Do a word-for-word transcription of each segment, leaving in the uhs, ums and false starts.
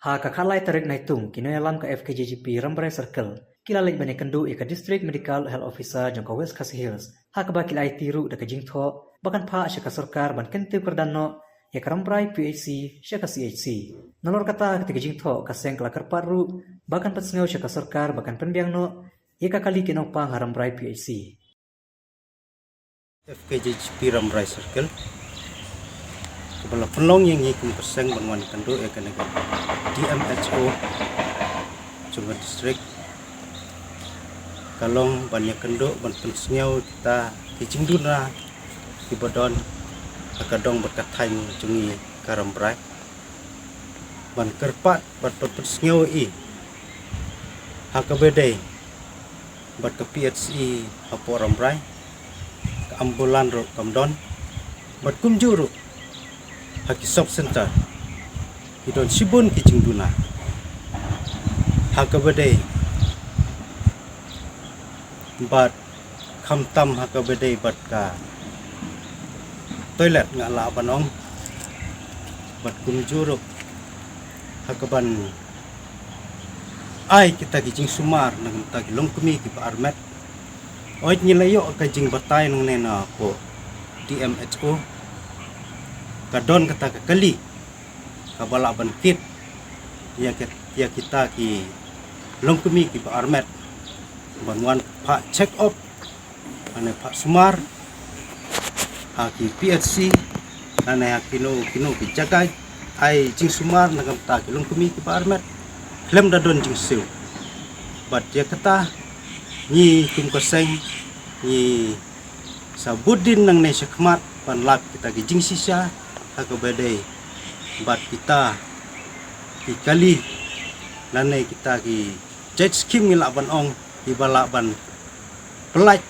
Ha ka khatlai tarik Naitung, ki nongïalam ka F K J G P Rambrai Circle ki la leit ban ïakynduh ïa ka District Medical Health Officer jong ka West Khasi Hills, ha kaba ki la aiti ruh da ka jingthoh ba kan phah sha ka sorkar ban kyntiew kyrdan noh ïa ka Rambrai P H C sha ka C H C. Nalor kata, ha kata ka jingthoh, ka seng ka la kyrpad ruh ba kan pynsngew sha ka sorkar ba kan pynbiang noh ïa ka kali ki nongpang ha Rambrai P H C. F K J G P Rambrai Circle, kaba la pynlong ïa ngi kum ka seng ban wan kynduh ïa kane ka D M H O jong ka district, ka long ban ïakynduh ban pynsngew kita ki jingduna kiba don ha ka dong bad ka thaiñ jong ngi ka Rambrai, ban kyrpad bad ban pynsngew ïa i ha kaba dei bad ka P H C hapoh Rambrai, ka ambulan ruh kam don, bad kumjuh ruh ha ki sub center ki don shibun ki jingduna ha kaba dei bad khamtam ha kaba dei bad ka toilet, nga lah ban ong, bad kumjuh ruh ha kaban ai kita ki jingsumar na ka bynta ki longkmie kiba armet. Hooid, ngi la ïoh ka jingbatai nangne na hapoh D M H O, ka don kata ka kali kaba lah ban kit ïa ki, ïa kita ki longkmie kiba armet ban wan phah check up, ane phah sumar ha ki P H C, ane ha kino kino ki jaka ai jingsumar na ka bynta ki longkmie kiba armet khlem da don jingsiew. Bad ïa kata, ngi kum ka seng ngi sa bud dien nangne shakhmat ban lap kita ki jingshisha ha kaba dei bad kita ki kali lane kita ki jait skim, ngi lah ban ong, kiba lah ban pyllait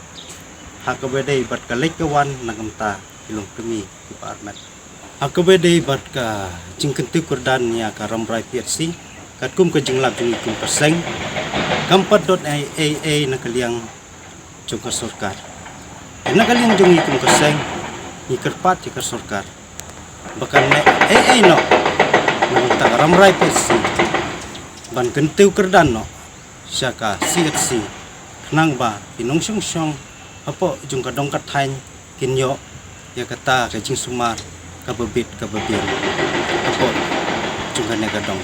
ha kaba dei bad ka leit ka wan na ka bynta ki longkmie kiba armet. Ha kaba dei bad ka jingkyntiew kyrdan ïa ka Rambrai P H C, katkum ka jinglap jong ngi kum ka seng, kam pat don ei ei ei na ka liang jong ka sorkar. Na ka liang jong ngi kum ka seng, ngi kyrpad ïa ka sorkar ba kan leh ei ei noh na ka bynta ka Rambrai P H C, ban kyntiew kyrdan noh sha ka C H C, khnang ba ki nongshong shnong hapoh jong ka dong ka thaiñ kin ïoh ïa kata ka jingsumar kaba bit kaba biang hapoh jong kane ka dong.